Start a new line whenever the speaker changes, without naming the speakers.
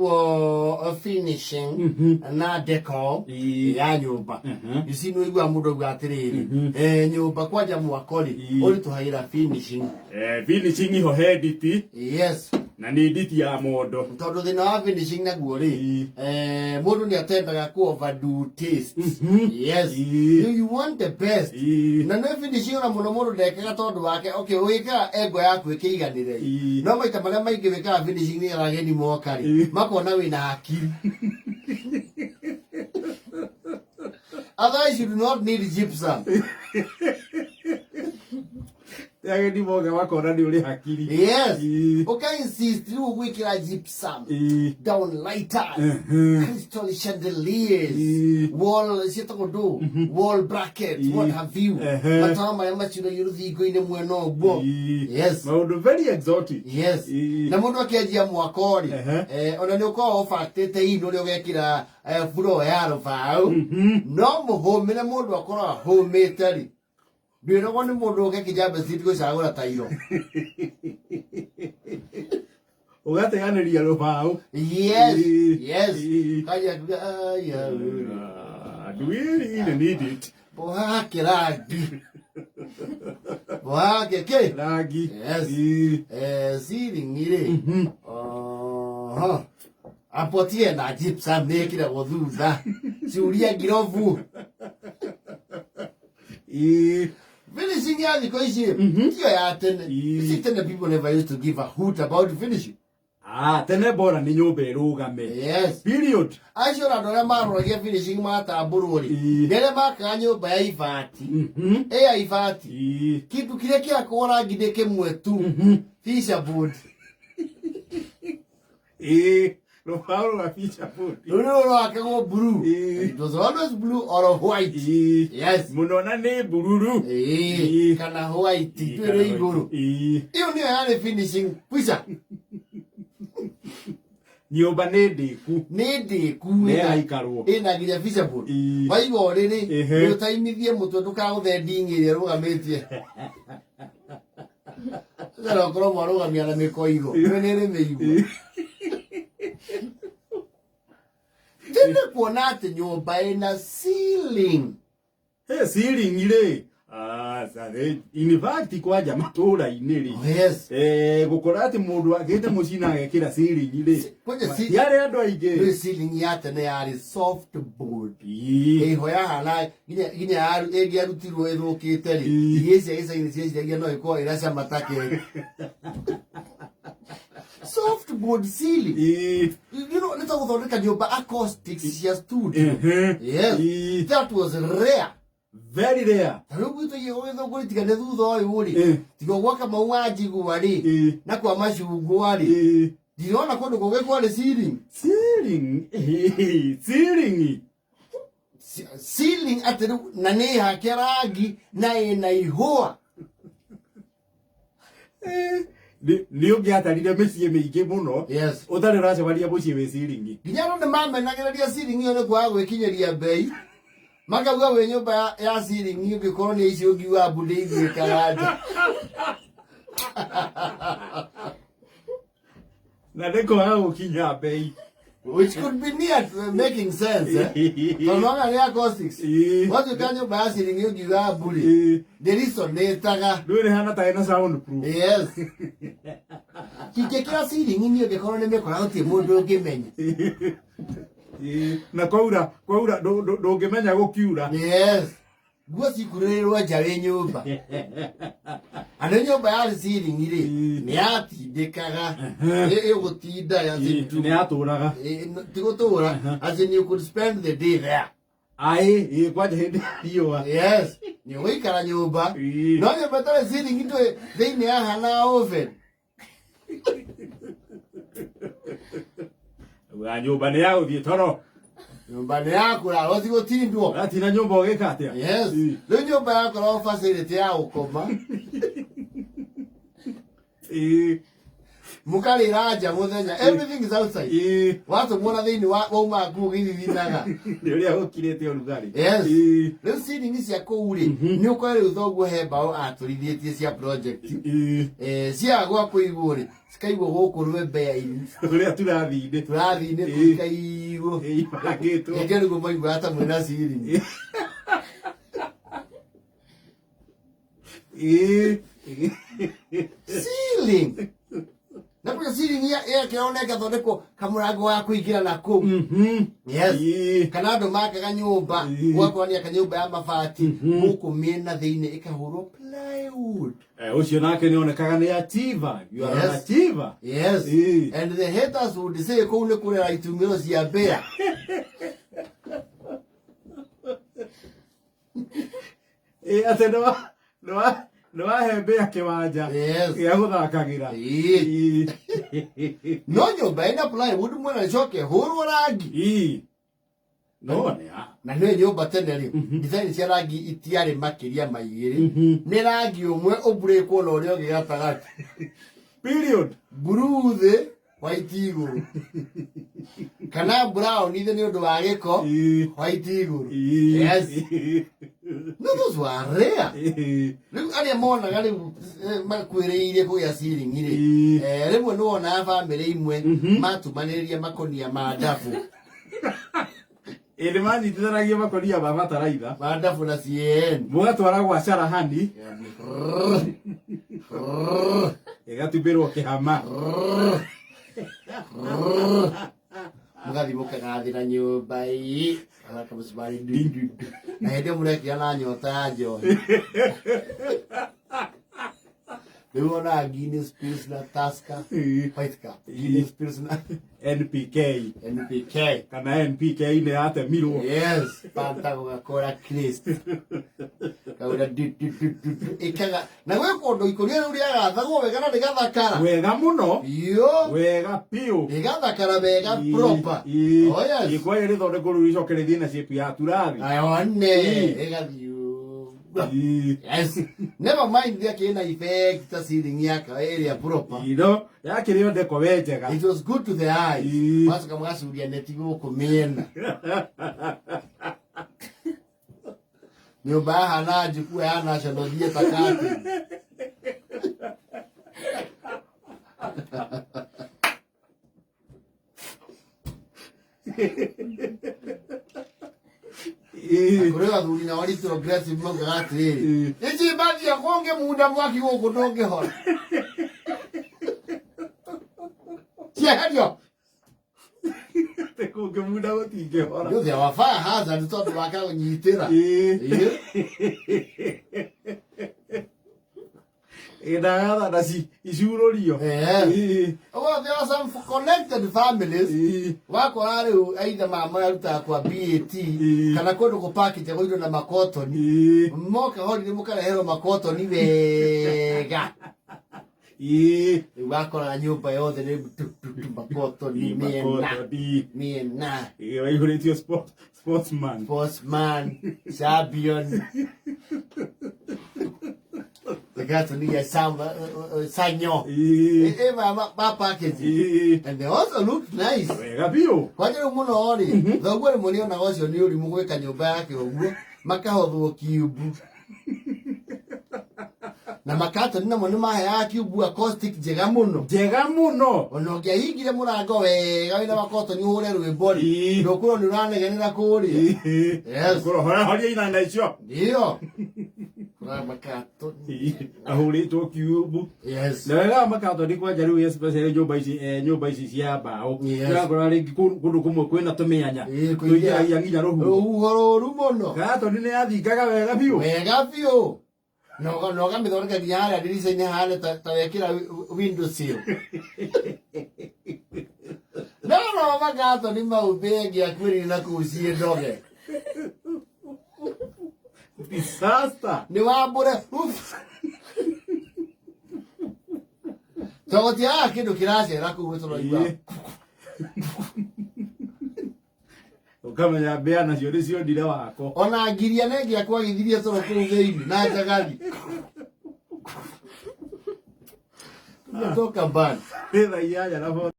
O finishing na decor ya nyũmba. You see, nĩ ũiguaga mũndũ auga atĩrĩrĩ, nyũmba kwanja mwako rĩ, ũritũhagĩra finishing.
Finishing iho he nditi. Na nĩ nditi ya mondo.
Tondũ thĩna wa finishing naguo rĩ, mũndũ nĩ atendaga ku overdo taste. Yes. You want the best. Na nĩ finishing ona mũno mũndũ ndekaga tondũ wake. Okay, ũgĩkaga engo yaku ĩkĩiganĩre. No maita marĩa maingĩ wĩkaga finishing nĩ ageni moka rĩ, makona wĩna hakiri. Otherwise you do not need gypsum.
Ageni moke makona nĩ ũrĩ hakiri.
Yes. Ũka insist rĩu ũgwĩkĩra gypsum. Down lighters, crystal chandeliers, wall ciĩtagwo ndũ, wall brackets, what have you. Matawa marĩa macuragio rũthingo-inĩ mwena ũguo. Yes.
Maũndũ very exotic.
Yes. Na mũndũ akĩanjia mwako rĩ, ona nĩ ũkoragwo ũbactĩte in ũrĩa ũgekĩra floor ya rũbaũ. No mũhũmĩre mũndũ akorwo ahũmĩte rĩ, ndwĩragwo nĩ mũndũ ũke Kijabe Street gũcagũra tairo.
Ũgateanĩria rũbaũ.
Yes, yes. Kaja kuga, "Aya,
Ah, do we really need it?
Bohake rangi. Bohake kĩ?"
Rangi.
Yes. Ceiling rĩ. Oho. Apotie na gypsum nĩ ĩkĩragwo thutha. Curia ngirobu. Finishing ya thikũ ici tiyo ya tene. You see, tene people never used to give a hoot about finishing.
Ah, tene bora nĩ nyũmba ĩrũgame.
Yes.
Period.
Acio ona andũ arĩa maroragia finishing matambũrwo rĩ, nĩ arĩa makaga nyũmba ya ibati. Ĩ ya ibati. Kĩndũ kĩrĩa kĩakwo rangi nĩ kĩmwe tu. Fascia board.
Ĩĩ, rũbaũ rwa fascia board.
Rũrũ rwakagwo blue. It was always blue or white. Yes.
Mũno na nĩ bururu.
Kana white twĩrĩ igũrũ. Ĩyo nĩyo yarĩ finishing kwica.
Nyũmba nĩ ndĩku.
Nĩ ndĩku.
Nĩ ĩraikarwo.
Ĩna nginya fascia board. Waigua ũrĩrĩ, ũtaimithie mũtwe ndũkagũthe nding'i ĩrĩa ĩrũgamĩtie. Sasa okorwo mwarũgamia na mĩkoigo, nĩ nĩ mĩigua. Tene kuona atĩ nyũmba ĩna ceiling.
Hey, ceiling rĩ. Ah, sare, in fact kwanja matũra-inĩ rĩ.
Oh, yes.
Gũkora atĩ mũndũ agĩte mũciĩ na agekĩra ceiling rĩ.
Kwanja
Tiarĩ andũ aingĩ.
Nĩ ceiling ya tene yarĩ soft board. Ĩho yahana nginya ĩngĩarutirwo ĩthũkĩte rĩ, irio cia gĩcagi-inĩ cieciragia no ĩkorwo ĩracama ta keki. Soft board ceiling. You know, nĩ ta gũthondeka nyũmba acoustics cia studio. Yes. That was rare.
Very rare.
Ta rĩu gwitũ gĩthũngũri tiga nĩ thutha ũyũ rĩ, tiga gwaka mau wa njigua rĩ, na kwa macungwa rĩ, ndirona kũndũ kũngĩ kwarĩ ceiling.
Ceiling. Ceiling.
Ceiling atĩ rĩu na nĩ hake rangi na ĩna ihũa.
Nĩ ũngĩatarire mĩciĩ mĩingĩ mũno.
Yes.
Ũtarĩ ũracemania mũciĩ wĩ ceiling.
Nginya andũ nĩ mamenagĩrĩria ceiling ĩyo nĩ kwaga gwĩkinyĩria mbei. Makauga wĩ nyũmba ya ceiling ũngĩkorwo nĩ icio ũngiuga mbu ndĩiguĩkaga nja.
Na nĩ kwaga gũkinya mbei.
Which could be near to making sense, eh? Tondũ wona nĩ acoustics. Watuĩka nyũmba ya ciringi ũngiuga mburi. Ndĩrisonĩtaga.
Ndũĩ hana ta ĩna sound proof.
Yes. Ingĩkĩra ciringi niĩ ũngĩkorwo nĩ mĩkora gũtirĩ mũndũ ũngĩmenya.
Na kwaura, kwaura ndũngĩmenya gũkiura.
Yes. Nguo cikurĩrĩrwo nja wĩ nyũmba. Andũ nyũmba yarĩ ceiling rĩ, nĩ yatindĩkaga. Ĩgũtinda ya
Nĩ yatũraga.
Ti gũtũra. As in you could spend the day there.
Aĩ, ĩ, kwanja hĩndĩ ya riũa.
Yes. Nĩ ũgũikara nyũmba. No nyũmba ĩtarĩ ceiling ndũĩ thĩinĩ yahana oven.
Wa nyũmba nĩ ya gũthiĩ toro.
Nyũmba nĩ ya kũrarwo ti gũtindwo.
Ũratinda nyũmba ũgĩka atĩa?
Yes. Rĩu nyũmba yakorwo facility ya gũkoma. Mũkarĩra nja mũthenya. Everything is outside. Watũmwo na thĩinĩ wauma nguo gĩthithinaga.
Nĩ ũrĩa gũkirĩte ũrugarĩ.
Yes. Rĩu ceiling cia kũu rĩ, nĩ ũkore rĩu thoguo he mbaũ atũrithĩtie cia project. Ciaga gwa kũigwo rĩ, cikaigwo gũkũ rwembea-inĩ.
Ũrĩa tũrathiĩ-inĩ.
Tũrathiĩ-inĩ kũu ikaigwo.
Ibangĩtwo.
Hĩndĩ ĩyo nĩguo maiguaga ta mwĩna ceiling. Ceiling. Na kũrĩa ceiling yekĩrwo na ĩgathondekwo kamũrango ga kũingĩra na kũu. Yes. Kana andũ makaga nyũmba, ũgakora nĩ aka nyũmba ya mabati, gũkũ mĩena thĩinĩ ĩkahũrwo plywood.
Ũcio nake nĩ onekaga nĩ achiever. You are an
Yes.
achiever.
Yes. And the haters would say kũu nĩ kũrera itumĩro cia mbĩa.
Atĩ nĩ wahe mbĩa kĩwanja
Yes.
gĩa gũthakagĩra.
No nyũmba ĩna plywood mwena ĩcoke ĩhũrwo rangi.
No nĩ a.
Na nĩ nyũmba tene rĩ, design cia rangi itiarĩ makĩria ma igĩrĩ. Nĩ rangi ũmwe ũmburĩkwo na ũrĩa ũngĩ gatagatĩ.
Period.
Blue thĩ, white igũrũ. Kana brown thĩ nĩ ũndũ wa gĩko, white igũrũ. Yes. No, those were rare. Rĩu arĩa monaga rĩu makuĩrĩire kũgĩa ceiling rĩ, rĩmwe nĩ wonaga bamĩrĩ imwe matumanĩrĩria makonia ma ndabu.
Ĩ nĩ manyitithanagia makonia ma bataraitha.
Ma ndabu na CAN.
Mũgatwara gwa carahani. Ĩgatumbĩrwo kĩhama.
Mũgathiĩ mũkagathĩra nyũmba ĩ. Agaka mũcumarĩ ndu, ndu, ndu. Na hĩndĩ ĩyo mũrekĩra na nyota ya njohi. Rĩu ona Guinness Pilsner Tusker White Cup. Guinness Pilsner
NPK.
NPK.
Kana NPK nĩ yatemirwo.
Yes, Fanta Coca-Cola Krist. Kaura du du du du du. Ikaga na gwĩ kũndũ ikũnia rĩu rĩagathagwo wega na rĩgathakara.
Wega mũno.
Yo.
Wega biũ.
Rĩgathakara wega proper. Oh yes.
Ikwaya rĩthondekwo rĩu rĩcoke rĩthiĩ na shape ya turathi.
Ayone. Ĩgathiĩ. Yes. Never mind rĩakĩrĩ na effect ta ceiling yaka ĩrĩa proper.
Ino yakĩrĩ o ndeko we njega.
It was good to the eyes. Macoka magacuria neti gũkũ mĩena. Nyũmba yahana njukua ya National Theatre kati. Kũrĩ athuri nao ari progressive maugaga atĩrĩrĩ, ici mbathia kũngĩ munda mwaki gũkũ ndũngĩhora. Cieherio.
Atĩ kũngĩ munda gũtingĩhora.
Nĩ ũthĩa wa fire hazard tondũ wake gũnyitĩra.
Ndagathana icurũrio.
Well, there are some connected families. Wakora rĩu either mama arutaga kwa BAT kana kũndũ gũpakĩte indo na makotoni. Moka holiday mũkareherwo makotoni wega. Rĩu wakora nyũmba yothe nĩ tu, tu, tu, makotoni mĩena.
Makotoni.
Mĩena.
Waihũrĩtio sportsman.
Sportsman, champion. Gatoni ya samba sanyo. Ma package. And they also look nice.
Wega biũ.
Kwanja rĩu mũno rĩ, thoguo rĩmwe nĩonaga ũcio nĩ ũrimũ gwĩka nyũmba yake ũguo, makahothwo kiumbu. Na makatoni namo nĩ maheaga kiumbu acoustic njega mũno.
Njega mũno.
Ona ũngĩahingire mũrango wega wĩna makotoni ũhũre rwĩmbo rĩ, ndũkũrwo nĩ ũranegenera kũrĩa. Yes.
Kũrwo hora horia inanda icio.
Ndio. Kũrora makatoni.
Ahũrĩtwo kiumbu.
Yes.
Na wega makatoni kwanja rĩu especially nyũmba ici, nyũmba ici cia mbaũ.
Yes.
Ũrakora rĩngĩ kũndũ kũmwe kwĩna tũmĩanya.
Kũingĩragia
Tũingĩragia nginya rũhuho.
Rũhuho rũru mũno.
Katoni nĩ yathingaga wega biũ.
Wega biũ. Na ũgamĩthondeka nginya harĩa ndirica-inĩ hahane ta wekĩra window sill. No, no, makatoni mau mbĩa ĩngĩakuĩrire na kũu ciĩ ndoge.
Disaster.
Nĩ wambũre. Uff. Tũgũtiaga kĩndũ kĩracera kũu tũraigua.
Ũkamenya mbĩa nacio nĩ cionire wako.
Ona ngiria nĩ ĩngĩakwagithirie toro kũu thĩinĩ na njagathi. Tunatoka mbali.
Nĩ thaa 8 na